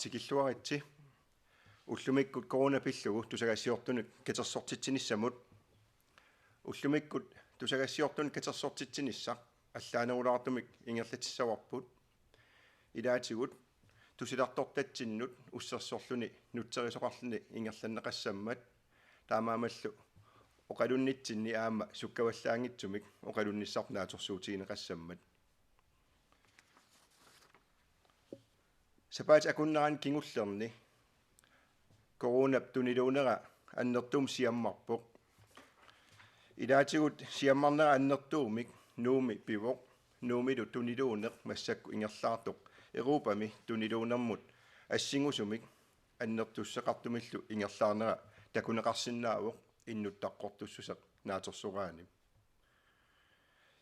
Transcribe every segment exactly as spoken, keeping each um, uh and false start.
Tikilluaritsi. Ullumikkut corona pillugu tusagassiortunut katersortitsinissamut. Ullumikkut tusagassiortunut katersortitsinissaq allaanerulaartumik ingerlatissavarput. Ilaatigut tusilartortatsinnut ussersorluni nutserisoqarluni ingerlanneqassammat, taamaammallu oqalunnitsinni aamma sukkavallaanngitsumik oqalunnissarput naatsorsuutigineqassammat. Sapaatip akunnerani kingullerni coronap tuniluunera annertuumik siammarpoq. Ilaatigut siammarnera annertuumik Nuummi pivoq. Nuummilu tuniluuneq massakkut ingerlaartoq Europami tuniluunermut assingusumik annertussuseqartumillu ingerlaarnera takuneqarsinnaavoq innuttaqqortussuseq naatsorsoraanni.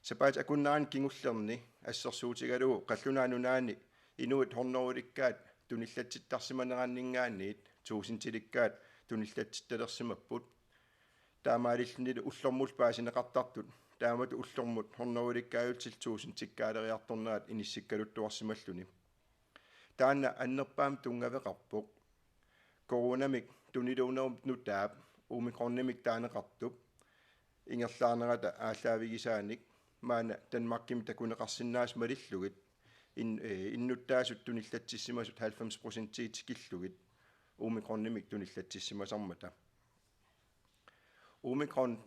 Sapaatip akunnerani kingullerni assersuutigalugu qallunaat nunaanni inuit hundredelikkaat tunillatsittarsimaneranninngaanniit tuusintilikkaat tunillatsittalersimapput. Taamaalillunilu ullormut paasineqartartut taamatut ullormut hundredelikkaajullutik tuusintikkaaleriartornerat inissikkaluttuarsimalluni. Taanna annerpaamik tunngaveqarpoq. Coronamik tuniluunerup nutaap omikronimik taaneqartup ingerlaarnerata aallaavigisaanik maanna Danmarkimi takuneqarsinnaasut malillugit in-, eh, innuttaasut tunillatsissimasut halvfems procentii tikillugit omikronimik tunillatsissimasarmata. Omikron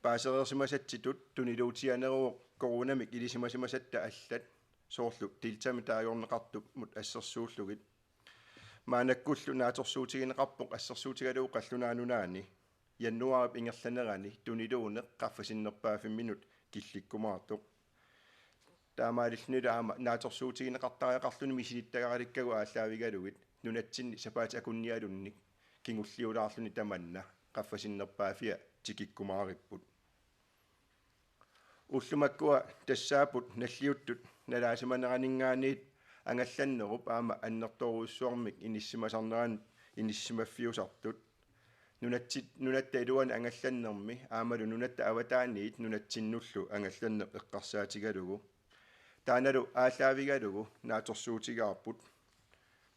paasereersimasatsitut tuniluutigineruvoq coronamik ilisimasimasatta allat, soorlu Deltamik taagorneqartummut assersuullugit. Maannakkullu naatsorsuutigineqarpoq assersuutigalugu qallunaat nunaanni januaarip ingerlanerani tuniluuneq qaffasinnerpaaffimminut killikkumaartoq. Taamaalillunilu aamma naatsorsuutigineqartariaqarluni misilittagaralikkakka aallaavigalugit nunatsinni sapaatip akunnialunnik kingulliulaarluni tamanna qaffasinnerpaaffia tikikkumaaripput. Ullut makkua tassaapput nalliuttut nalaasimaneraninngaanniit angallannerup aamma annertoorujussuarmik inissisimasarneranut inissisimaffiusartut. Nunatsit-, nunatta iluani angallannermi aammalu nunatta avataaniit nunatsinnullu angallanneq eqqarsaatigalugu. Taannalu aallaavigalugu naatsorsuutigaarput.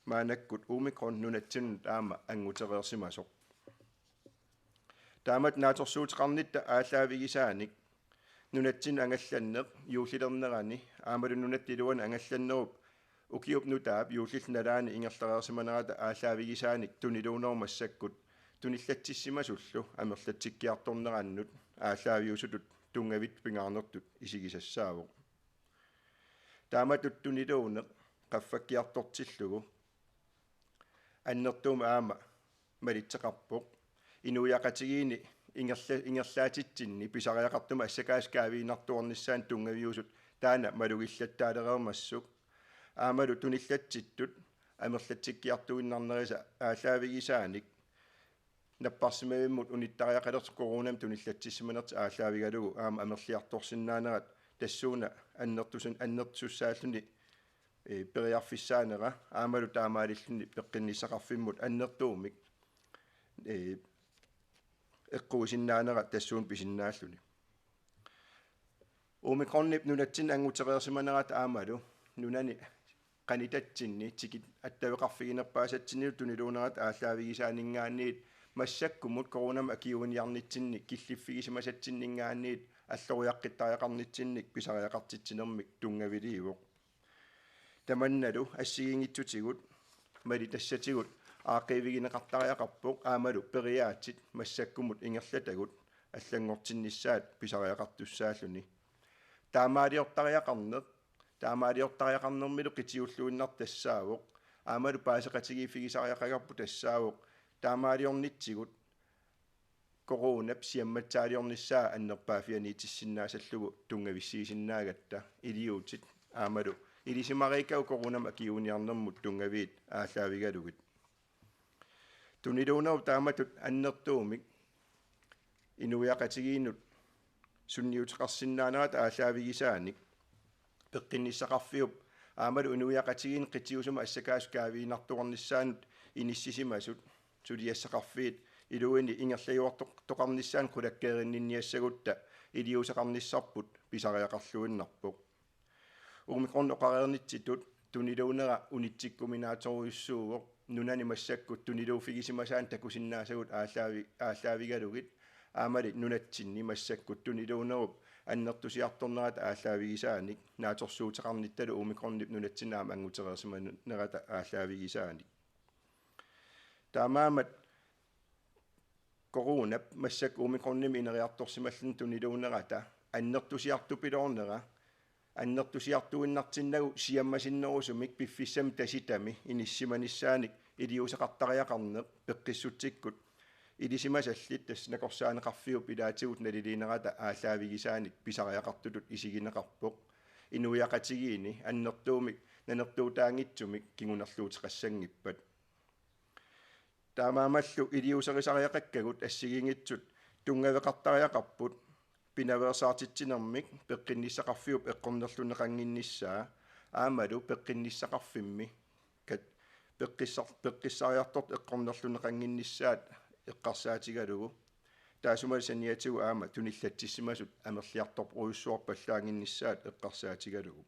Maannakkut omikron nunatsinnut aamma anngutereersimasoq. Taamatut naatsorsuuteqarnitta aallaavigisaanik nunatsinnut angallanneq juullilernerani aammalu nunatta iluani angallannerup ukiup nutaap juullillu nalaani ingerlareersimanerata aallaavigisaanik tuniluunerup massakkut tunillatsissimasullu amerlatsikkiartornerannut aallaaviusutut tunngavit pingaarnertut isigisassaavoq. Taamatut tuniluuneq qaffakkiartortillugu annertuumik aamma malitseqarpoq. Inuiaqatigiinni ingerla-, ingerlaatitsinni pisariaqartumik assakaasut kaaviinartuarnissaannut tunngaviusut taanna malugillattaalereermassuk. Aammalu tunillatsittut amerlatsikkiartuinnarnerisa aallaavigisaanik napparsimavimmut unittariaqalersoq coronamik tunillatsissimanertik aallaavigalugu aamma amerliartorsinnaanerat tassuuna annertusun-, annertusussaalluni, eh, periarfissaanera aammalu taamaalilluni peqqinnissaqarfimmut annertuumik, eh, eqquisinnaanera tassuuna pisinnaalluni. Omikronip nunatsinni anngutereersimanerata aammalu nunani qanitatsinni tikit attaveqarfiginerpaasatsinnilu tuniluunerata aallaavigisaaninngaanniit massakkumut coronamik akiuiniarnitsinni killiffigisimasatsinninngaanniit alloriaqqittariaqarnitsinnik pisariaqartitsinermik tunngaviliivoq. Tamannalu assigiinngitsutigut malitassatigut aaqqiivigineqartariaqarpoq aammalu periaatsit massakkumut ingerlatagut allanngortinnissaat pisariaqartussaalluni. Taamaaliortariaqarneq, taamaaliortariaqarnermilu qitiulluinnartoq tassaavoq, aammalu paaseqatigiiffigisariaqagarput tassaavoq, taamaaliornitsigut coronap siammatsaaliornissaa annerpaaffianiitissinnaasallugu tunngavissiisinnaagatta iliuutsit aammalu ilisimariikkagut coronamik akiuiniarnermut tunngaviit aallaavigalugit. Tuniluunerup taamatut annertuumik inuiaqatigiinnut sunniuteqarsinnaanerata aallaavigisaanik peqqinnissaqarfiup aammalu inuiaqatigiinni qitiusumik assakaasut kaaviinartuarnissaannut inissisimasut suliassaqarfiit iluini ingerlajuartoqarnissaannut qulakkeerinninniassagutta iliuuseqarnissarput pisariaqarluinnarpoq. Omikron oqareernitsitut tuniluunera unitsikkuminaatsorujussuuvoq, nunani massakkut tuniluuffigisimasaannik takusinnaasagut aallaavi-, aallaavigalugit, aammali nunatsinni massakkut tuniluunerup annertusiartornerata aallaavigisaanik, naatsorsuuteqarnittalu omikronip nunatsinni aamma anngutereersimanerata aallaavigisaanik. Taamaammat coronap massakkut omikronimik ineriartorsimalluni tuniluunerata annertusiartupiloornera, annertusiartuinnartinnagu siammasinnerusumik piffissami tasitami inissisimanissaanik iliuuseqartariaqarneq peqqissutsikkut ilisimasallit, tassa nakorsaaneqarfiup ilaatigut naliliinerata aallaavigisaanik pisariaqartutut isigineqarpoq, inuiaqatigiinni annertuumik nanertuutaanngitsumik kingunerluuteqassanngippat. Taamaammallu iliuuserisariaqakkagut assigiinngitsut tunngaveqartariaqarput pinaveersaartitsinermik peqqinnissaqarfiup eqqornerlunneqannginnissaa aammalu peqqinnissaqarfimmi kat-, peqqissar-, peqqissariartortut eqqornerlunneqannginnissaat eqqarsaatigalugu, taassumalu saniatigut aamma tunillatsissimasut amerliartorujussuarpallaannginnissaat eqqarsaatigalugu.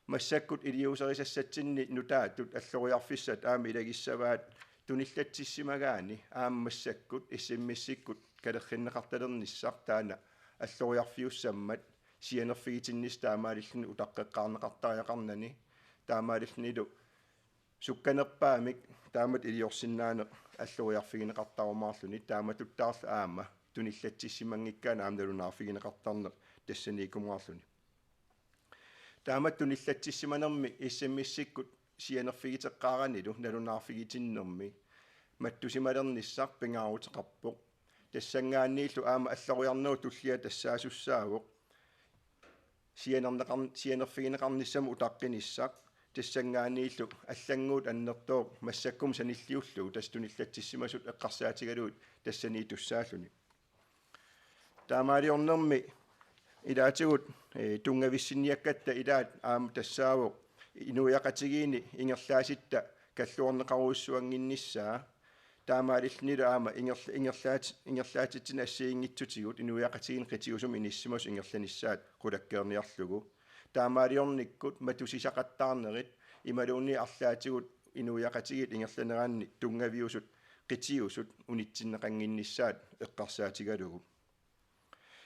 Massakkut iliuuserisassatsinni nutaatut alloriarfissat aamma ilagissavaat tunillatsissimagaanni aamma massakkut S M S-ikkut kalerrinneqartalernissaq, taanna alloriarfiussammat sianerfigitinnissaq taamaalilluni utaqqeqqaarneqartariaqarnani, taamaalillunilu sukkanerpaamik taamatut iliorsinnaaneq alloriarfigineqartarumaarluni, taamatuttaarlu aamma tunillatsissimanngikkaanni aamma nalunaarfigineqartarneq tassaniikkumaarluni. Taamatut tunillatsissimanermi S M S-ikkut sianerfigiteqqaaranilu nalunaarfigitinnermi mattusimalernissaq pingaaruteqarpoq. Tassanngaanniillu aamma alloriarnerup tullia tassaasussaavoq sianerneqar-, sianerfigineqarnissamut utaqqinissaq, tassanngaanniillu allannguut annertooq massakkumut sanilliullugu, tassa tunillatsissimasut eqqarsaatigalugit tassaniitussaalluni. Taamaaliornermi ilaatigut, eh, tunngavissinniakkatta ilaat aamma tassaavoq inuiaqatigiinni ingerlaasitta kalluarneqarujussuannginnissaa, taamaalillunilu aamma ingerla-, ingerlaat-, ingerlaatitsineq assigiinngitsutigut inuiaqatigiinni qitiusumik inissisimasut ingerlanissaat qulakkeerniarlugu. Taamaaliornikkut matusisaqattaarnerit imaluunniit arlaatigut inuiaqatigiit ingerlaneranni tunngaviusut qitiusut unitsinneqannginnissaat eqqarsaatigalugu.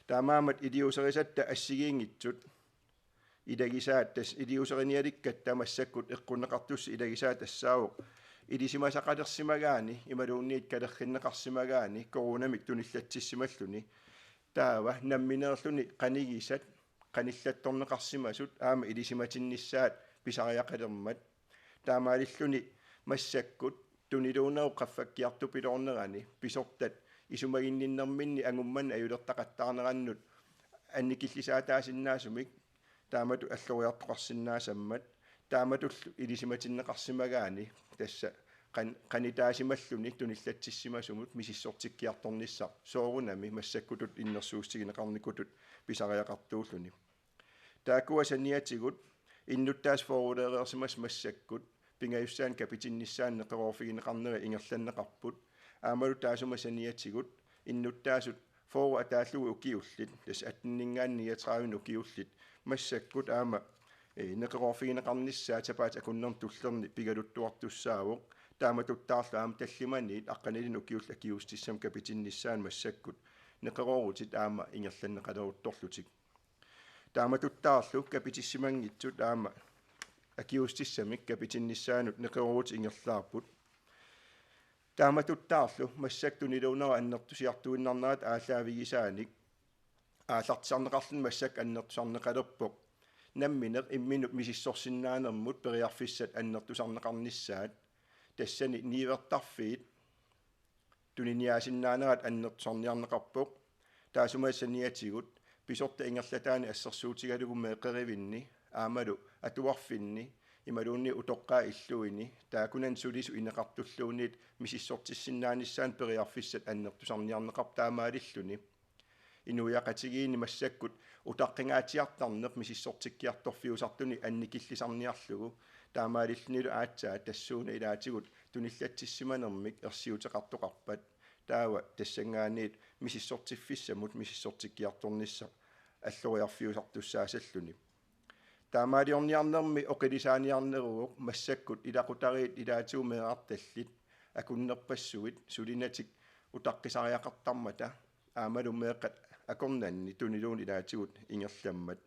Taamaammat iliuuserisatta assigiinngitsut ilagisaat, tassa iliuuserinialikkatta massakkut eqqunneqartussat ilagisaat tassaavoq ilisimasaqalersimagaanni imaluunniit kalerrinneqarsimagaanni coronamik tunillatsissimalluni, taava nammineerluni qanigisat qanillattorneqarsimasut aamma ilisimatinnissaat pisariaqalermat. Taamaalilluni massakkut tuniluunerup qaffakkiartupiloornerani pisortat isumaginninnerminni angummanit ajulertaqattaarnerannut annikillisaataasinnaasumik taamatut alloriartoqarsinnaasammat, taamatullu ilisimatinneqarsimagaanni tassa qan-, qanitaasimalluni tunillatsissimasumut misissortikkiartornissaq soorunami massakkutut innersuussutigineqarnikutut pisariaqartuulluni. Taakkua saniatigut innuttaasut fyrreereersimasut massakkut pingajussaannik kapitinnissaannut neqeroorfigineqarnerat ingerlanneqarput. Aammalu taassuma saniatigut innuttaasut fyrre ataallugit ukiullit, tassa atteninngaanniit niogtredivenik ukiullit, massakkut aamma, eh, neqeroorfigineqarnissaat sapaatip akunnerni tullerni pigaluttuartussaavoq. Taamatuttaarlu aamma tallimaniit aqqanilinnik ukiullit akiuussutissamik kapitinnissaannut massakkut neqeroorutit aamma ingerlanneqaleruttorlutik. Taamatuttaarlu kapitissimanngitsut aamma akiuussutissamik kapitinnissaannut neqeroorutit ingerlaarput. Taamatuttaarlu massakkut tuniluunerup annertusiartuinnarnerata aallaavigisaanik aallartisarneqarluni massakkut annertusarneqalerpoq nammineq imminut misissorsinnaanermut periarfissat annertusarneqarnissaat. Tassani niuertarfiit tuniniaasinnaanerat annertusarniarneqarpoq. Taassuma saniatigut pisortat ingerlataanni assersuutigalugu meeqqerivinni aammalu atuarfinni imaluunniit utoqqaat illuini taakkunani sulisut ineqartulluunniit misissortissinnaanissaannut periarfissat annertusarniarneqarpoq, taamaalilluni inuiaqatigiinni massakkut utaqqingaatsiartarneq misissortikkiartorfiusartunik annikillisarniarlugu, taamaalillunilu aatsaat tassuuna ilaatigut tunillatsissimanermik ersiuteqartoqarpat, taava tassanngaanniit misissortiffissamut misissortikkiartornissaq alloriarfiusartussaasalluni. Taamaaliorniarnermi oqilisaaniarneruvoq massakkut ilaqutariit ilaatigut meerartallit akunnerpassuit sulinatik utaqqisariaqartarmata aammalu meeqqat akornanni tuniluunniit ilaatigut ingerlammat.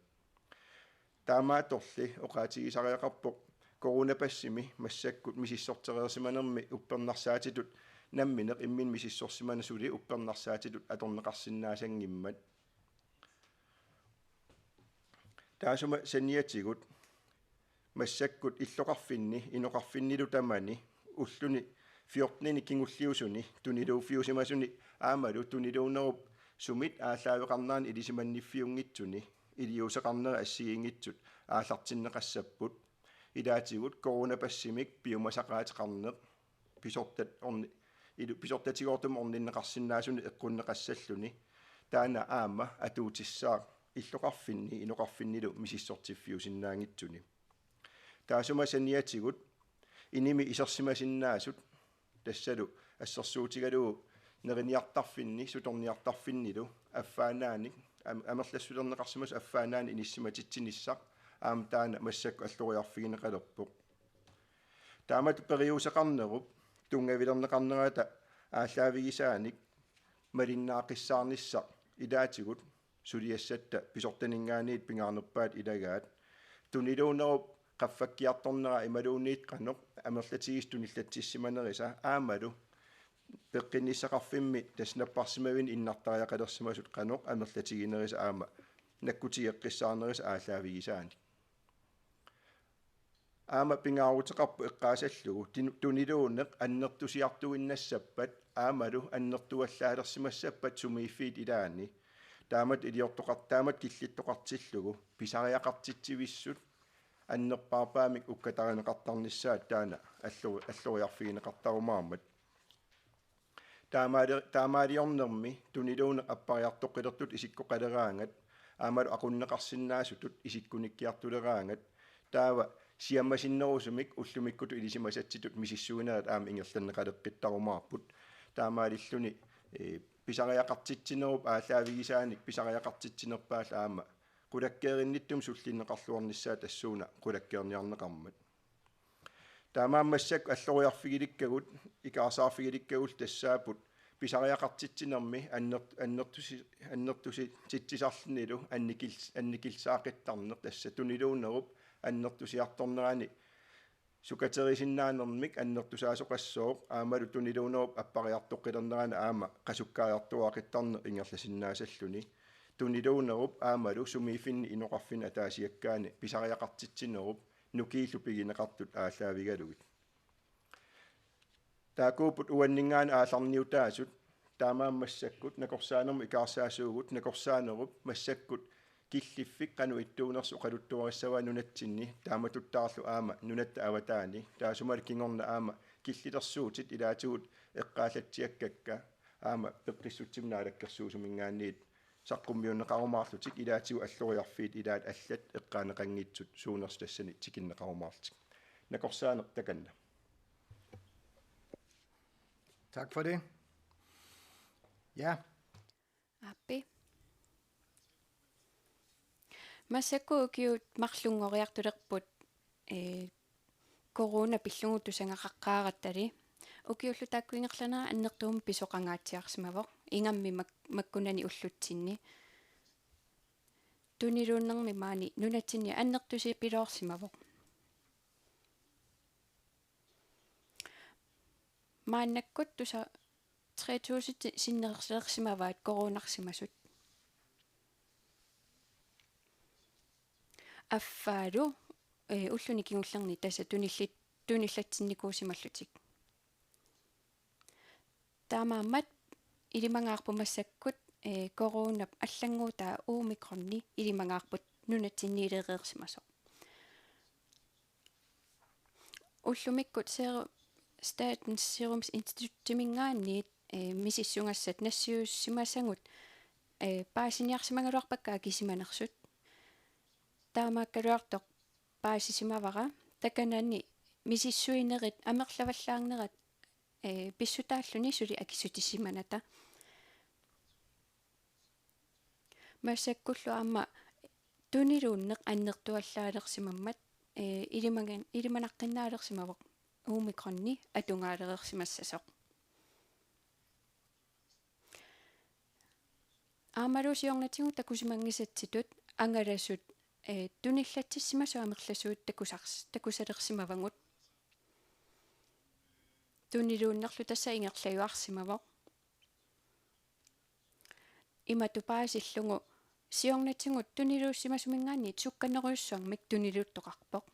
Taamaattorli oqaatigisariaqarpoq coronapassimi massakkut misissortereersimanermi uppernarsaatitut nammineq imminut misissorsimana suli uppernarsaatitut atorneqarsinnaassanngimmat. Taassuma saniatigut massakkut illoqarfinni inoqarfinnilu tamani ulluni fjorteninik kingulliusuni tuniluuffiusimasuni aammalu tuniluunnerup sumit aallaaveqarnerani ilisimanniffiunngitsuni iliuuseqarneri assigiinngitsut aallartinneqassapput. Ilaatigut coronapassimik piumasaqaateqarneq pisortat orni-, ilu-, pisortatigoortumik orninneqarsinnaasunik eqqunneqassalluni. Taanna aamma atuutissaaq illoqarfinni inoqarfinnilu misissortiffiusinnaanngitsuni. Taassuma saniatigut inimi isersimasinnaasut tassalu assersuutigalugu neriniartarfinni sutorniartarfinnilu affaannaanik am-, amerlassuserneqarsimasut affaannaanik inissimatitsinissaa aamma taanna massakkut alloriarfigineqalerpoq. Taamatut periuseqarnerup tunngavilerneqarnerata aallaavigisaanik malinnaaqqissaarnissaq ilaatigut suliassatta pisortaninngaanniit pingaarnerpaat ilagaat. Tuniluunnerup qaffakkiartornera imaluunniit qanoq amerlatigisut tunillatsissimanerisa aammalu peqqinnissaqarfimmi tassa napparsimmavini innartariaqalersimasut qanoq amerlatiginerisa aamma nakkutigeqqissaarnerisa aallaavigisaanik. Aamma pingaaruteqarpoq eqqaasallugu tin-, tuniluunneq annertusiartuinnassappat aammalu annertuallaalersimassappat sumiiffiit ilaanni. Taamatut iliortoqar-, taamatut killittoqartillugu pisariaqartitsivissut annerpaarpaamik ukkatarineqartarnissaat taanna allu-, alloriarfigineqartarumaarmat. Taamaali-, taamaaliornermi tuniluunneq appariartoqqilertutut isikkoqaleraangat aammalu aqunneqarsinnaasutut isikkunikkiartuleraangat taava siammasinnerusumik ullumikkutut ilisimasatsitut misissuinerat aamma ingerlanneqaleqqittarumaarput. Taamaalilluni, ee, pisariaqartitsinerup aallaavigisaanik pisariaqartitsinerpaat aamma qulakkeerinnittumi sullinneqarluarnissaat tassuuna qulakkeerniarneqarmat. Taamaammat massakkut alloriarfigilikkagut, ikaarsaarfigilikkagut tassaapput pisariaqartitsinermi anner-, annertusi-, annertusititsisarlunilu annikil-, annikillisaaqittarneq tassa tuniluunnerup annertusiartornerani sukaterisinnaanermik annertusaasoqassooq aammalu tuniluunnerup appariartoqqilernerani aamma qasukkaajartuaaqittarneq ingerlasinnaasalluni. Tuniluunnerup aammalu sumiiffinni inoqarfinni ataasiakkaani pisariaqartitsinerup nukiillu pigineqartut aallaavigalugit. Taakkuupput uanninngaanniit aallarniutaasut, taamaammat massakkut nakorsaanermut ikaarsaasuugut, nakorsaanerup massakkut killiffik qanoq ittuunersoq oqaluttuarissavaa nunatsinni, taamatuttaarlu aamma nunatta avataani, taassumalu kingorna aamma killilersuutit ilaatigut eqqaallatsiakkakka, aamma peqqissutsimik naalakkersuisuminngaanniit saqqummiunneqarumaarlutik ilaatigut alloriarfiit ilaat allat eqqaaneqanngitsut suunersut tassani tikinneqarumaarlutik. Nakorsaaneq takanna. Tak for det. Ja. Aappi. Massakkut ukiut marlunngoriartulerput, ee, corona pillugu tusagaqaqqaarattali. Ukiullu taakku ingerlanerat annertuumik pisoqangaatsiarsimavoq. Ingammik mak-, makkunani ullutsinni. Tuniluunnermi maani nunatsinni annertusipiloorsimavoq. Maannakkut tusa tre tusind sinnerlersimavaat coronarsimasut. Affaalu, eh, ulluni kingullerni tassa tunillit-, tunillatsinnikuusimallutik. Taamaammat ilimangaarput massakkut, eh, coronap allannguutaa omikroni ilimangaarput nunatsinni ilereersimasoq. Ullumikkut Seru-, Statens Serum Instituttiminngaanniit, eh, misissugassat nassiussimasagut, eh, paasiniarsimagaluarpakka akisumanersut. Taamaakkaluartoq paasisimavara takanani misissuinerit amerlavallaarnerat, eh, pissutaalluni suli akissutisimanata. Massakkullu aamma tuniluunneq annertuallaalersimammat, ee, ilimagan-, ilimanaqqinnaalerssimavoq omikronni atugaalereersimassasoq. Aammalu siornatigut takusimanngisatsitut angalasut, ee, tunillatsissimasut amerlasuut takusars-, takusalersimavagut. Tuniluunnerlu tassa ingerlajuarsimavoq. Imatut paasillugu siornatigut tuniluussimasuminngaanniit sukkanerujussuarmik tuniluuttoqarpoq.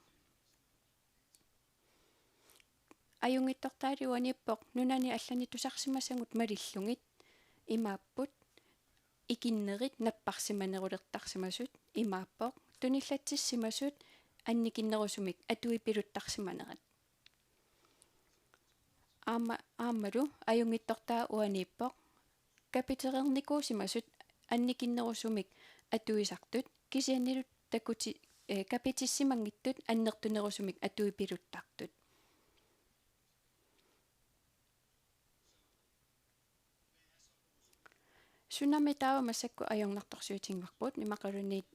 Ajunngitsortaali uaniippoq nunani allani tusarsimasagut malillugit, imaapput: ikinnerit napparsimanerulertarsimasut, imaappoq tunillatsissimasut annikinnerusumik atuipiluttarsimanerat. Aamma, aammalu ajunngitsortaa uaniippoq: kapitereernikuusimasut annikinnerusumik atuisartut, kisiannili takuti-, ee, kapitissimanngitsut annertunerusumik atuipiluttartut. Sunami taava massakkut ajornartorsiutigivarput, imaqaluunniit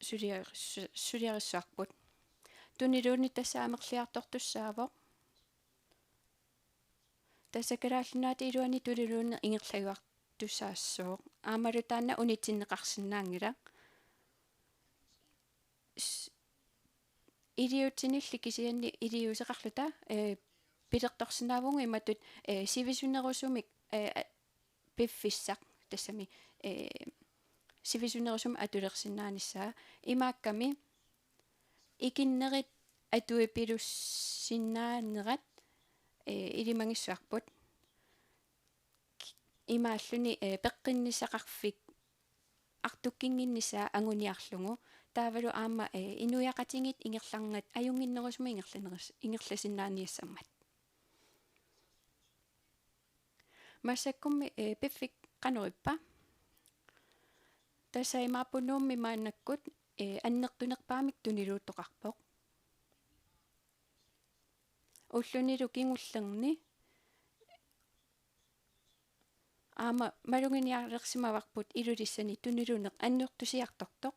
suliaris-, suliarissuarput. Tuniluunneq tassa amerliartortussaavoq. Tassa Kalaallit Nunaata iluani tuniluunneq ingerlajuartussaassooq. Aammalu taanna unitsinneqarsinnaanngilaq. S-, iliuutsinilli kisianni iliuuseqarluta, ee, pilertorsinnaavugut imatut, ee, sivisunerusumik, ee, a-, piffissaq tassami, ee, sivisunerusumik atulersinnaanissaa. Imaakkami ikinnerit atuipilussinnaanerat, ee, ilimagissuarput. Imaalluni, ee, peqqinnissaqarfik artukkinnginnissaa anguniarlugu. Taavalu aamma, ee, inuiaqatigiit ingerlaanngat ajunnginnerusumik ingerlaneris-, ingerlasinnaaniassammat. Massakkummi, ee, piffik qanoq ippa? Tassa imaappoq Nuummi maannakkut, ee, annertunerpaamik tuniluuttoqarpoq. Ullunilu kingullerni aamma maluginialersimavarput Ilulissani tuniluunneq annertusiartortoq.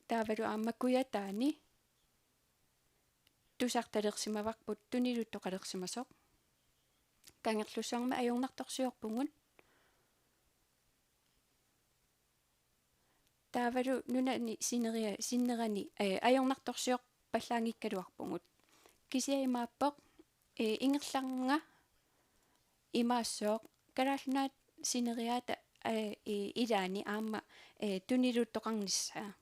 Taavalu aamma Kujataani tusartalersimavarput tuniluuttoqalersimasoq. Kangerlussuarmi ajornartorsiorpugut. Taavalu nunani sineria-, sinnerani, ee, ajornartorsiorpallaanngikkaluarpugut. Kisianni imaappoq, ee, ingerlaannga imaassooq Kalaallit Nunaata sineriaata, ee, i-, ilaanni aamma, ee, tuniluuttoqarnissaa.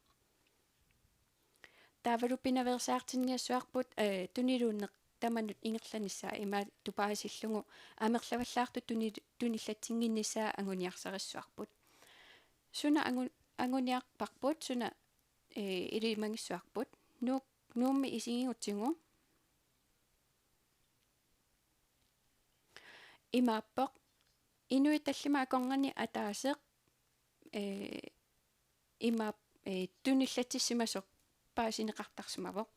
Taavalu pinaveersaartinniassuarput, ee, tuniluunneq tamanut ingerlanissaa imatut paasillugu amerlavallaartut tuni-, tunillatsinnginnissaa anguniarsarissuarput. Suna angu-, anguniarparput, suna, ee, ilimagissuarput. Nuuk-, Nuummi isigigutsigu. Imaappoq: inuit tallimat akornanni ataaseq, ee, ima, ee, tunillatsissimasoq paasineqartarsimavoq.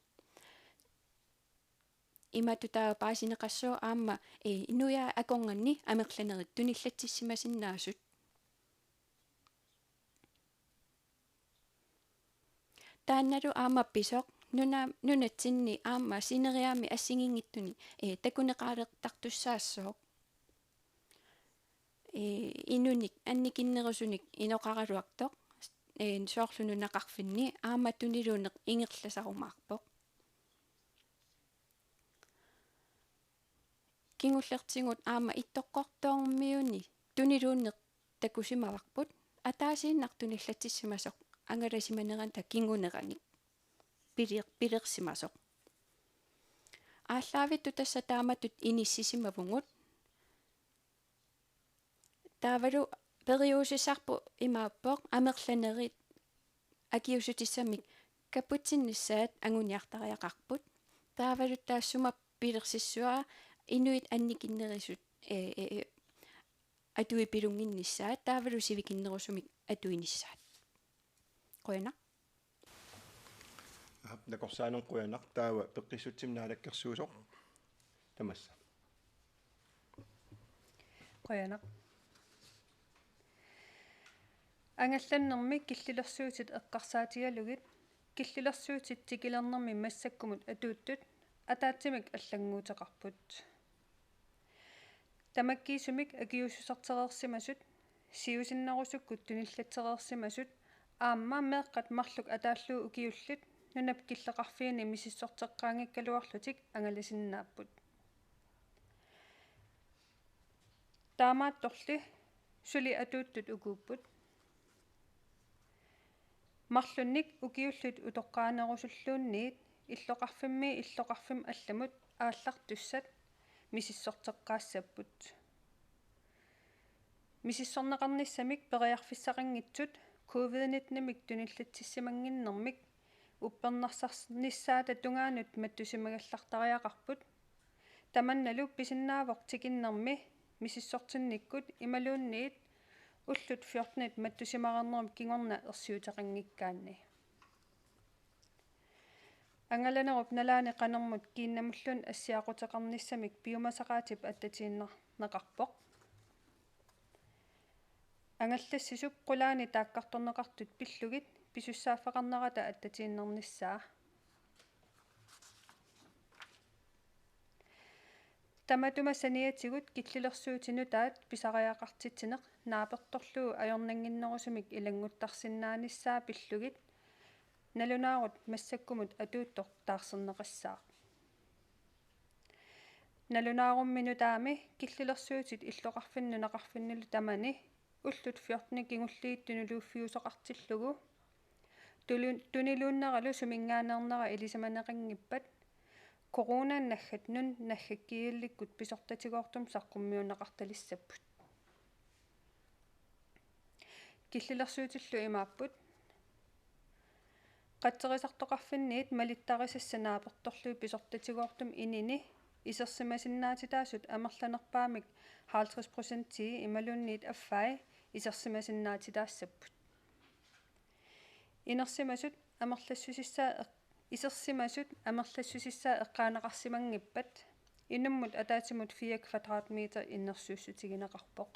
Imatut taava paasineqassooq aamma, ee, inuiaat akornanni amerlanerit tunillatsissimasinnaasut. Taannalu aamma pisoq nuna-, nunatsinni aamma sineriammi assigiinngitsuni, ee, takuneqalertartussaassooq. Ee, inunik annikinnerusunik inoqaraluartoq, ee, soorlu nunaqarfinni aamma tuniluunneq ingerlasarumaarpoq. Kingullertigut aamma Ittoqqortoormiuni tuniluunneq takusimavarput, ataasiinnaq tunillatsissimasoq angalasimanerata kinguneranik piler-, pilersimasoq. Aallaavittut tassa taamatut inissisimavugut. Taavalu periuseqarpoq imaappoq: amerlanerit akiuussutissamik kaputsinnissaat anguniartariaqarput. Taavalu taassuma pilersissavaa inuit annikinnerusut, ee, ee, ee, atuipilunnginnissaat, taavalu sivikinnerusumik atuinissaat. Qujanaq. Aap, nakorsaaneq qujanaq, taava peqqissutsimik naalakkersuisoq. Tamassa. Qujanaq. Angallannermi killilersuutit eqqarsaatigalugit killilersuutit tikilernermi massakkumut atuuttut ataatsimik allannguuteqarput. Tamakkiisumik akiuussusertereersimasut, siusinnerusukkut tunillatsereersimasut aamma meeqqat marluk ataallugu ukiullit nunap killeqarfiini misissorteqqaanngikkaluarlutik angalasinnaapput. Taamaattorli suli atuuttut ukuupput: marlunnik ukiullit utoqqaanerusulluunniit illoqarfimmi illoqarfimmut allamut aallartussat misissorteqqaassapput. Misissorneqarnissamik periarfissaqanngitsut covid nitten-imik tunillatsissimannginnermik uppernarsarnissaata tungaanut mattusimagallartariaqarput. Tamannalu pisinnaavoq tikinnermi misissortinnikkut imaluunniit ullut fjortenit mattusimareernerup kingorna ersiuteqanngikkaanni. Angalanerup nalaani qanermut kiinnamulluunniit assiaquteqarnissamik piumasaqaatip attatiinnerneqarpoq. Angallassisup qulaani taakkartorneqartut pillugit pisussaaffeqarnerata attatiinnarnissaa. Tamatuma saniatigut killilersuutit nutaat pisariaqartitsineq naapertorlugu ajornannginnerusumik ilannguttarsinnaanissaa pillugit nalunaarut massakkumut atuuttoq taarserneqassaaq. Nalunaarummi nutaami killilersuutit illoqarfinni nunaqarfinnilu tamani ullut fjortenit kingulliit tuniluuffiusoqartillugu tulu-, tuniluunneralu suminngaanneernera ilisimaneqanngippat coronap naggat nunap naggakkiilikkut pisortatigoortumik saqqummiunneqartalissapput. Killilersuutillu imaapput: qatserisartoqarfinniit malittarisassat naapertorlugit pisortatigoortumik inini isersimasinnaatitaasut amerlanerpaamik halvtreds procentii imaluunniit affai isersimasinnaatitaassapput. Inersimasut amerlassusissaat eq-, isersimasut amerlassusissaat eqqaaneqarsimanngippat inummut ataatsimut fire kvadratmeter innersuussutigineqarpoq.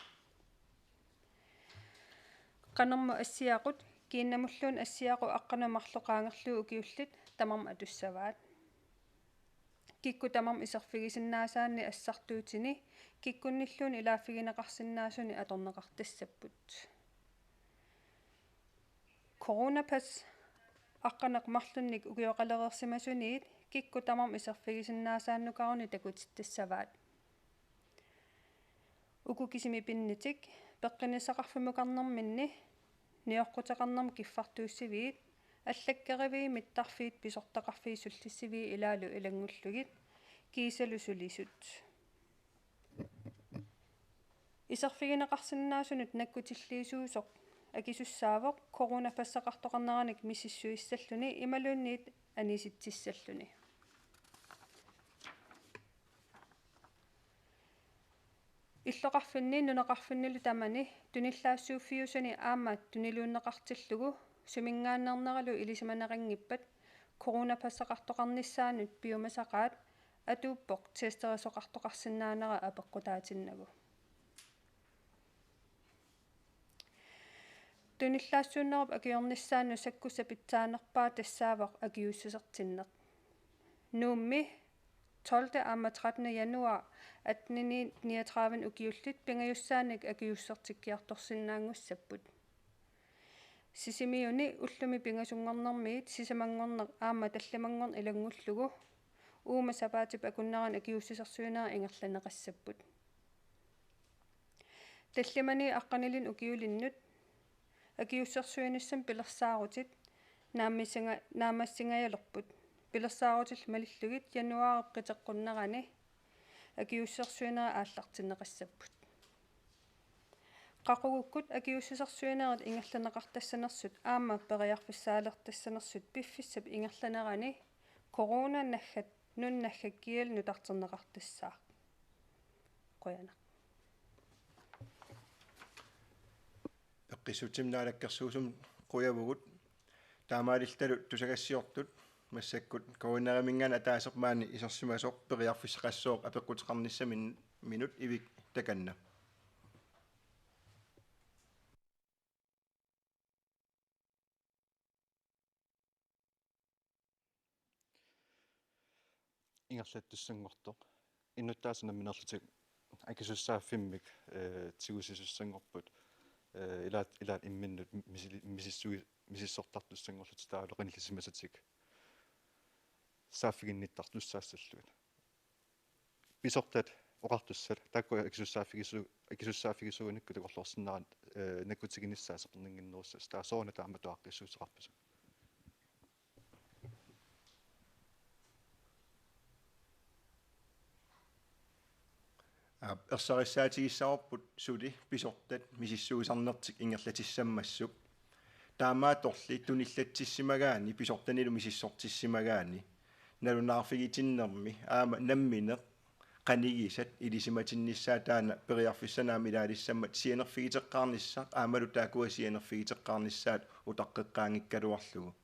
Qanermut assiaqut kiinnamulluunniit assiaqut aqqaneq marluk qaangerlugu ukiullit tamarmik atussavaat. Kikkut tamarmik iserfigisinnaasaanni assartuutini kikkunnilluunniit ilaaffigineqarsinnaasuni atorneqartassapput. Coronapas aqqaneq marlunnik ukioqalereersimasuniit kikkut tamarmik iserfigisinnaasaannukaruni takutittassavaat. Uku kisimik pinnitik peqqinnissaqarfimmukarnerminni nioqquteqarnermut kiffartuussiviit, allakkerivii mittarfiit pisortaqarfiit sullissiviit ilaalu ilanngullugit kiisalu sulisut. Iserfigineqarsinnaasunut nakkutilliisuusoq akisussaavoq coronapassaqartoqarneranik misissuissalluni imaluunniit anisitsissalluni. Illoqarfinni nunaqarfinnilu tamani tunillaassuuffiusuni aamma tuniluunneqartillugu suminngaanneerneralu ilisimaneqanngippat coronapassaqartoqarnissaanut piumasaqaat atuuppoq testerisoqartoqarsinnaanera apeqqutaatinnagu. Tunillaassuunnerup akiornissaanut sakkussaq pitsaanerpaaq tassaavoq akiuussusertinneq. Nuummi tolvte aamma trettende januar atteniit niogtredive ukiullit pingajussaanik akiuussusertikkiartorsinnaanngussapput. Sisimiuni ullumi pingasunngornermiit sisamanngorneq aamma tallimanngorneq ilanngullugu uuma sapaatip akunnerani akiuussusersuinerit ingerlanneqassapput. Tallimaniit aqqanilinnik ukiulinnut akiuussusersuinissamut pilersaarutit naammassinga-, naammassingajalerput. Pilersaarutillu malillugit januaarip qiteqqunnerani akiuussusersuinerit aallartinneqassapput. Qaqugukkut akiuussusersuinerit ingerlanneqartassanersut aamma periarfissaalertassanersut piffissap ingerlanerani coronap naggat nunap naggakkiillu nutarterneqartassaaq. Qujanaq. Peqqissutsimut Naalakkersuisumut qujavugut. Taamaalillutalu tusagassiortut massakkut coronariminngaanniit ataaseq maani isersimasoq periarfissaqassooq apeqquteqarnissaminut Ivik, takanna. ingerlattussanngortoq. Innuttaasut nammineerlutik akisussaaffimmik, eh, tigusissussanngorput, eh, ilaat, ilaat imminnut misili-, misissui-, misissortartussanngorlutik taavalu qanillisimasatik saaffiginnittartussaassallugit. Pisortat oqartussat taakku akisussaaffigisu-, akisussaaffigisuugunikku takorloorsinnaanera, eh, nakkutiginissaa seqerninnginnerussasut. Taava sooruna taamatut aaqqissuusseqarpisi? Aa, ersarissaatigissavarput suli pisortat misissuisarnertik ingerlatissammassuk. Taamaattorli tunillatsissimagaanni, pisortanilu misissortissimagaanni, nalunaarfigitinnermi aamma nammineq qanigisat ilisimatinnissaat taanna periarfissanik aamma ilaalissammat sianerfigiteqqaarnissaq aammalu taakkua sianerfigiteqqaarnissaat utaqqeqqaanngikkaluarlugu.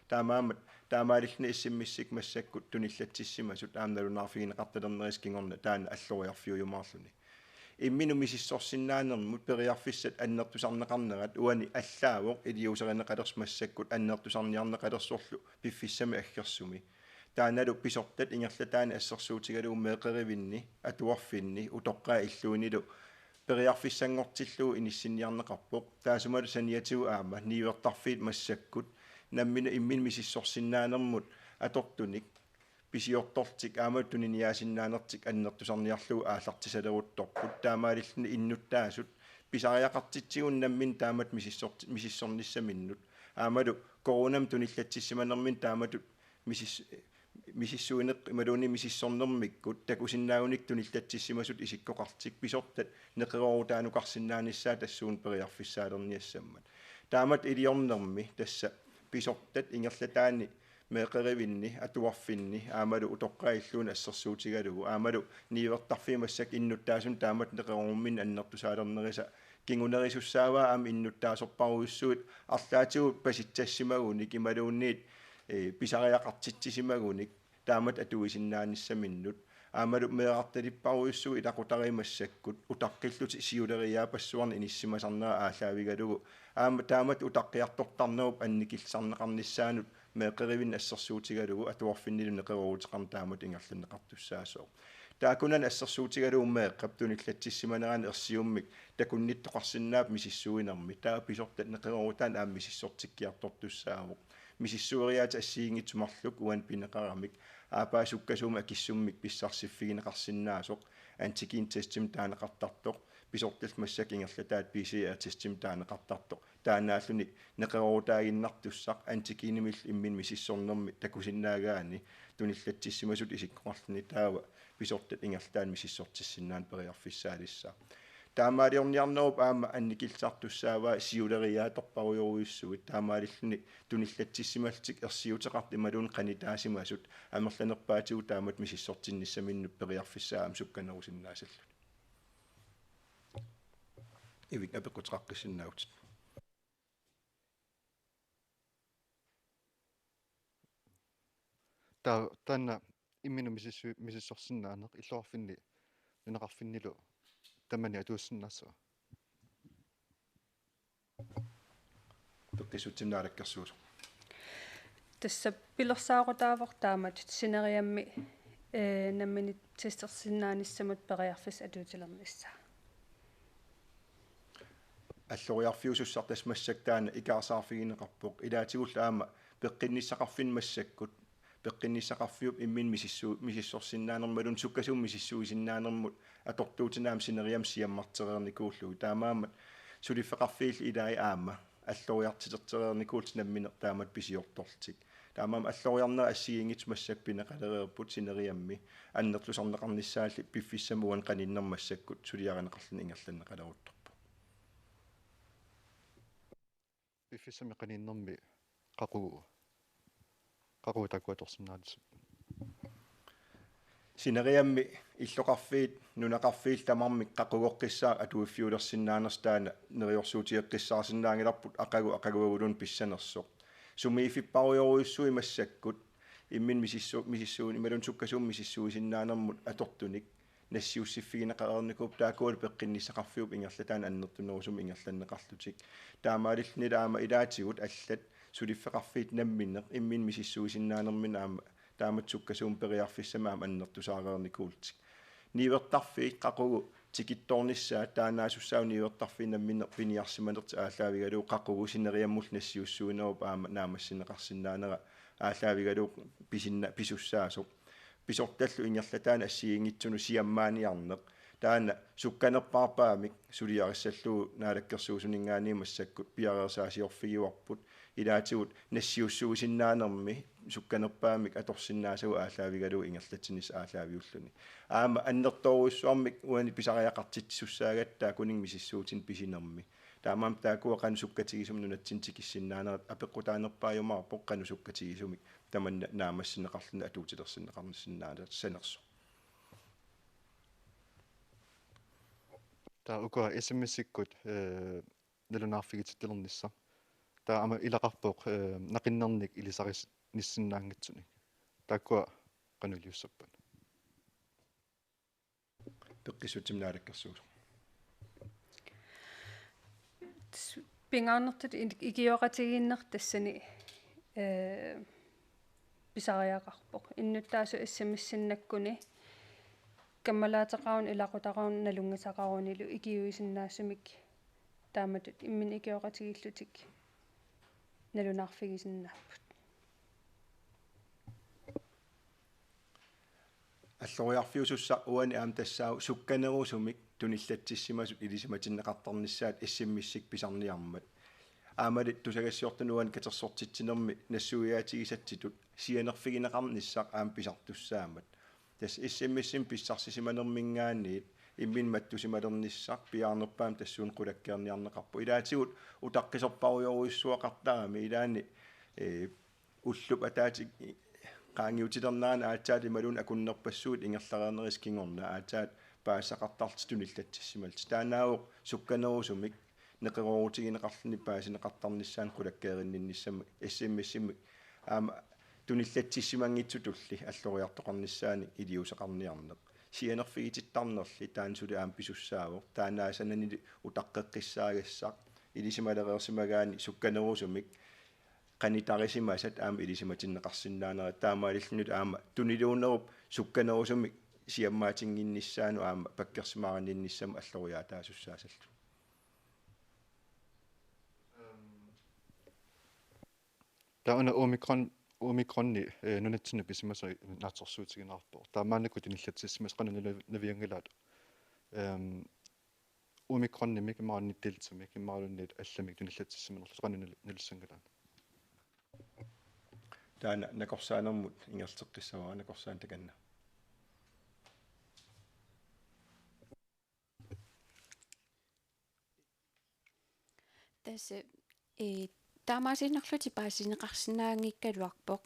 Taamaammat, taamaalilluni S M S-ik massakkut tunillatsissimasut aamma nalunaarfigineqartalernerisa kingorna taanna alloriarfiujumaarluni. Imminut misissorsinnaanermut periarfissat annertusarneqarnerat uani allaavoq iliuuserineqalersoq massakkut annertusarniarneqalersorlu piffissami aggersumi. Taannalu pisortat ingerlataanni assersuutigalugu meeqqerivinni, atuarfinni, utoqqaat illuinilu periarfissanngortillugu inissinniarneqarpoq. Taassumalu saniatigut aamma niuertarfiit massakkut nammineq imminut misissorsinnaanermut atortunik pisiortorlutik aamma tuniniaasinnaanertik annertusarniarlugu aallartisaleruttorput. Taamaalilluni innuttaasut pisariaqartitsigut nammineq taamatut misissort-, misissornissaminnut. Aammalu coronamik tunillatsissimanerminni taamatut misis-, misissuineq imaluunniit misissornermikkut takusinnaagunik tunillatsissimasut isikkoqarlutik pisortat neqeroorutaanukarsinnaanissaat tassuuna periarfissaalerniassammat. Taamatut iliornermi tassa pisortat ingerlataanni meeqqerivinni, atuarfinni, aammalu utoqqaat illuini assersuutigalugu, aammalu niuertarfiit massakkut innuttaasunut taamatut neqeroorumminni annertusaalernerisa kingunerisussaavaa aamma innuttaasorparujussuit arlaatigut pasitsassimagunik imaluunniit, eh, pisariaqartitsisimagunik taamatut atuisinnaanissaminut. Aammalu meerartalipparujussuit ilaqutariit massakkut utaqqillutik siuleriaapassuarnik inissimasarnerat aallaavigalugu. Aamma taamatut utaqqiartortarnerup annikillisarneqarnissaanut meeqqerivinni assersuutigalugu atuarfinnilu neqerooruteqarneq taamatut ingerlanneqartussaasoq. Taakkunani assersuutigalugu meeqqap tunillatsissimanerani ersiummik takunnittoqarsinnaapput misissuinermi. Taava pisortat neqeroorutaannik aamma misissortikkiartortussaavoq. Misissueriaaseq assigiinngitsut marluk uani pineqaramik, aappaa sukkasuumik akissummik pissarsiffigineqarsinnaasoq, antigen-testimik taaneqartartoq, pisortat massakkut ingerlataat P C R-testimik taaneqartartoq, taannaalluni neqeroorutaaginnartussaq antigenimillu imminut misissornermi takusinnaagaanni tunillatsissimasut isikkoqarluni taava pisortat ingerlataanni misissortissinnaaneq periarfissaalissaaq. Taamaaliorniarnerup aamma annikillisartussaavaa siuleriaatorparujorujussuit, taamaalilluni tunillatsissimallutik ersiuteqartut imaluunniit qanitaasimasut amerlanerpaatigut taamatut misissortinnissaminnut periarfissaa aamma sukkanerusinnaasalluni. Ivik, apeqquteqaqqissinnaavutit. Ta-, taanna imminut misissu-, misissorsinnaaneq illoqarfinni nunaqarfinnilu tamanit atuissinnaassava? Peqqissutsimik naalakkersuisoq. Tassa pilersaarutaavoq taamatut sineriammi, eh, nammineq testersinnaanissamut periarfissaq atuutilernissaa. Alloriarfiusussaq tassa massakkut taanna ikaarsaarfigineqarpoq. Ilaatigullu aamma peqqinnissaqarfinni massakkut, peqqinnissaqarfiup imminut misissu-, misissorsinnaanermut imaluunniit sukkasuumik misissuisinnaanermut atortuutinik aamma sineriammi siammartereernikuullugu. Taamaammat suliffeqarfiillu ilai aamma alloriartitertereernikuullutik nammineq taamatut pisiortorlutik. Taamaammat alloriarnerit assigiinngitsut massakkut pineqalereerput sineriammi annertusarneqarnissaalli piffissami uani qaninnermi massakkut suliarineqarluni ingerlanneqaleruttorpoq. Piffissami qaninnermi qaqugu, qaqugu taakku atorsinnaallutik? Sineriammi illoqarfiit nunaqarfiillu tamarmik qaqugoqqissaaq atuiffiulersinnaanersoq taanna neriorsuutigeqqissaarsinnaanngilarput aqagu aqaguaguluunniit pissanersoq. Sumiiffipparujorujussuit massakkut imminut misissu-, misissuin-, imaluunniit sukkasuumik misissuisinnaanermut atortunik nassiussiffigineqareernikuupput, taakkualu peqqinnissaqarfiup ingerlataani annertunerusumik ingerlanneqarlutik. Taamaalilluni aamma ilaatigut allat suliffeqarfiit namminneq imminut misissuisinnaanerminni aamma Taamatut sukkasuumik periarfissamik aamma annertusaareernikuullutik. Niuertarfiit qaqugu tikittoornissaat taannaasussaavoq niuertarfiit namminneq piniarsimanertik aallaavigalugu qaqugu sineriammullu nassiussuinerup aamma naammassineqarsinnaanera aallaavigalugu pisinna-, pisussaasoq. Pisortallu ingerlataanut assigiinngitsunut siammaaniarneq. Taanna sukkanerpaarpaamik suliarissallugu naalakkersuisuninngaanniit massakkut piareersaasiorfigivarput. Ilaatigut nassiussuisinnaanermi sukkanerpaamik atorsinnaasagut aallaavigalugu ingerlatsinissaq aallaaviulluni. Aamma annertoorujussuarmik uani pisariaqartitsisussaagatta taakkununnga misissuutinik pisinermi. Taamaammat taakkua qanoq sukkatigisumik nunatsinni tikissinnaanerat apeqqutaanerpaajumaarpoq qanoq sukkatigisumik tamanna naammassineqarluni atuutilersinneqarnissinnaassanersoq. Taava ukua S M S-ikkut, eh, nalunaarfigitittalernissaq. Taava aamma ilaqarpoq, eh, naqinnernik ilisarinissinnaanngitsunik. Taakkua qanoq iliussappat? Peqqissutsimik naalakkersuisoq. Tassa pingaarnertut in-, ikioqatigiinneq tassani, eh, pisariaqarpoq. Innuttaasut S M S-innakkuni kammalaateqaruni ilaqutaqaruni nalunngisaqarunilu ikiuisinnaasumik taamatut imminut ikioqatigiillutik nalunaarfigisinnaapput. Alloriarfiusussaq uani aamma tassaavoq sukkanerusumik tunillatsissimasut ilisimatinneqartarnissaat S M S-ikkut pisarniarmat. Aammali tusagassiortunut uani katersortitsinermi nassuiaatigisatsitut sianerfigineqarnissaq aamma pisartussaammat. Tassa S M S-imik pissarsisimanerminngaanniit imminut mattusimalernissaq piaarnerpaamik tassuuna qulakkeerniarneqarpoq. Ilaatigut utaqqisorparujorujussuaqartarami ilaanni, eh, ullup ataatsip qaangiutilernerani aatsaat imaluunniit akunnerpassuit ingerlareernerisa kingorna aatsaat paasisaqartarlutik tunillatsissimallutik. Taannaavoq sukkanerusumik neqeroorutigineqarluni paasineqartarnissaanut qulakkeerinninnissamut S M S-imik aamma tunillatsissimanngitsutulli alloriartoqarnissaanik iliuuseqarniarneq. Sianerfigitittarnerli taanna suli aamma pisussaavoq. Taannaasananili utaqqeqqissaagassaq ilisimalereersimagaanni sukkanerusumik qanitarisimasat aamma ilisimatinneqarsinnaanerat taamaalillunilu aamma tuniluunnerup sukkanerusumik siammaatinnginnissaanut aamma pakkersimaarinninnissamut alloriaataasussaassallugu. Taava una omikron, omikroni, eh, nunatsinnut pisimasoq naatsorsuutigineqarpoq. Taava maannakkut tunillatsissimasut qanoq navi-, navianngilaat? Ehm, omikronimik imaluunniit deltamik imaluunniit allamik tunillatsissimanerlutik qanoq nal-, nalissanngilaat? Taanna nakorsaanermut ingerlateqqissavara, nakorsaaneq takanna. Tassa, eh, taamaasiinnarlutik paasineqarsinnaanngikkaluarpoq.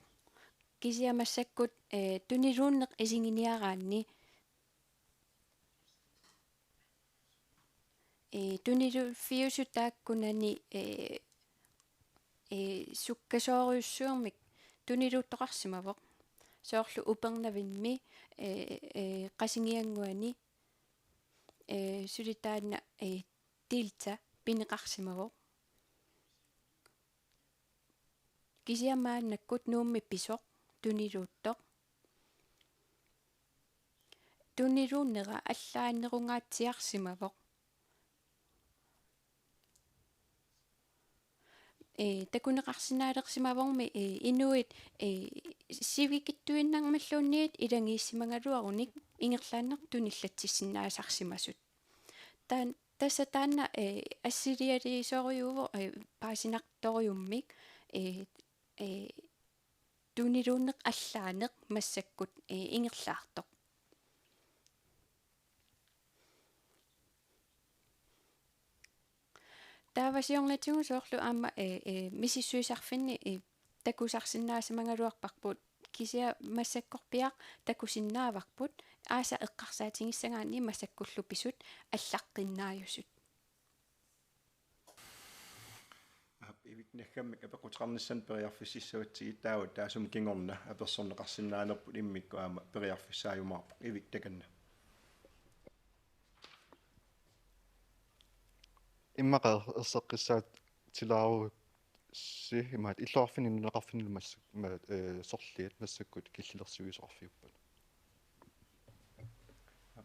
Kisianni massakkut, eh, tuniluunneq isiginiaraanni, eh, tuniluuffiusut taakkunani, eh, eh, sukkasoorujussuarmik tuniluuttoqarsimavoq. Soorlu Upernavimmi, eh, eh, Qasigiannguani, eh, suli taanna, eh, delta pineqarsimavoq. Kisianni maannakkut Nuummi pisoq tuniluuttoq. Tuniluunnera allaannerungaatsiarsimavoq. Eh, takuneqarsinnaalersimavormi, eh, inuit, eh, sivikitsuinnarmalluunniit ilagiissimagaluarunik ingerlaannaq tunillatsissinnaasarsimasut. Taan-, tassa taanna, eh, assilialiisorujuuvoq, eh, paasinartorujummik, eh, eh, tuniluunneq allaaneq massakkut, eh, ingerlaartoq. Taava siornatigut soorlu aamma, eh, eh, misissuisarfinni, eh, takusarsinnaasimagaluarparput, kisianni massakkorpiaq takusinnaavarput, aasaq eqqarsaatigissagaanni massakkullu pisut allaqqinnaajusut. Aap, Ivik, naggammik apeqquteqarnissamut periarfississavatsigit, taava taassuma kingorna apersorneqarsinnaanerput immikkut aamma periarfissaajumaarpoq. Ivik, takanna. Immaqa erseqqissaatilaaruk-, Si imaat illoqarfinni nunaqarfinnilu massa-, ma-, eh, sorliit massakkut killilersuisoqarfiupput.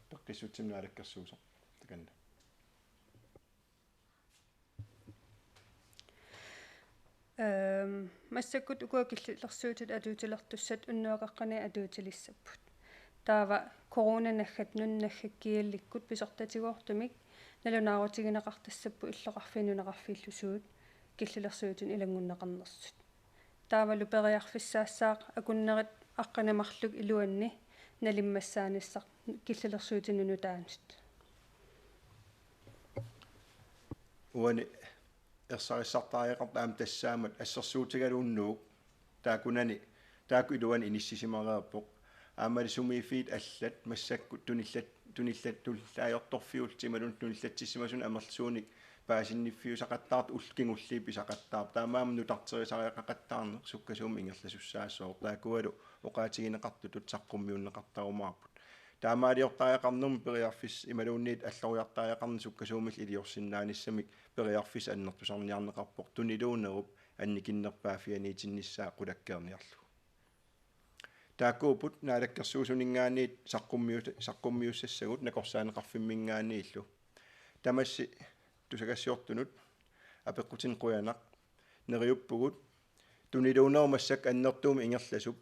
Peqqissutsimik naalakkersuisoq takanna. Ehm, massakkut ukua killilersuutit atuutilertussat unnuaqeqqani atuutilissapput. Taava corona naggat nunat naggakkiallikkut pisortatigoortumik nalunaarutigineqartassapput illoqarfiit nunaqarfiillu suut killilersuutinut ilanngunneqarnersut. Taavalu periarfissaassaaq akunnerit aqqaneq-marluk iluanni nalimmassaanissaq killilersuutinut nutaanut. Uani ersarissartariaqartoq aamma tassaammat assersuutigalugu Nuuk taakkunani taakku iluani inissisimareerpoq. Aammali sumiiffiit allat massakkut tunillat-, tunillat-, tunillaajartorfiullutik imaluunniit tunillatsissimasunut amerlasuunik paasinniffiusaqattaartut ullut kingulliit pisaqattaarput. Taamaammat nutarterisariaqaqattaarneq sukkasuumik ingerlasussaassooq. Taakkualu oqaatigineqartutut saqqummiunneqartarumaarput. Taamaaliortariaqarnermut periarfissaq imaluunniit alloriartariaqarneq sukkasuumillu iliorsinnaanissamik periarfissaq annertusarniarneqarpoq tuniluunerup annikinnerpaaffianiitinnissaa qulakkeerniarlugu. Taakkuupput naalakkersuisuninngaanniit saqqummius-, saqqummiussassagut nakorsaaneqarfimminngaanniillu. Tamassi tusagassiortunut apeqqutinik qujanaq. Neriuppugut tuniluunerup massakkut annertuumik ingerlasup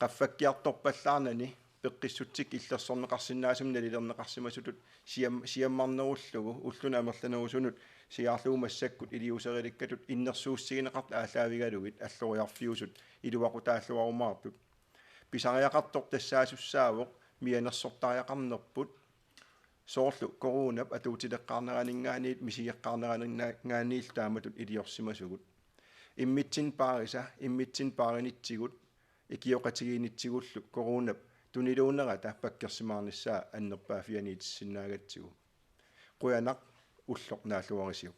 qaffakkiartorpallaarnani peqqissutsikka illersorneqarsinnaasumik nalilerneqarsimasutut siam-, siammarnerullugu ullunut amerlanerusunut siaarlugu massakkut iliuuserilikkatut innersuussutigineqartut aallaavigalugit alloriarfiusut iluaqutaalluarumaartut. Pisariaqartoq tassaasussaavoq mianersortariaqarnerput soorlu coronap atuutileqqaarneraninngaanniit misigeqqaarneraninngaanniillu taamatut iliorsimasugut. Immitsinnut paarisa, immitsinnut paarinitsigut, ikioqatigiinnitsigullu coronap tuniluunerata pakkersimaarnissaa annerpaaffianiitissinnaagatsigu. Qujanaq ulloq naalluarisiuk.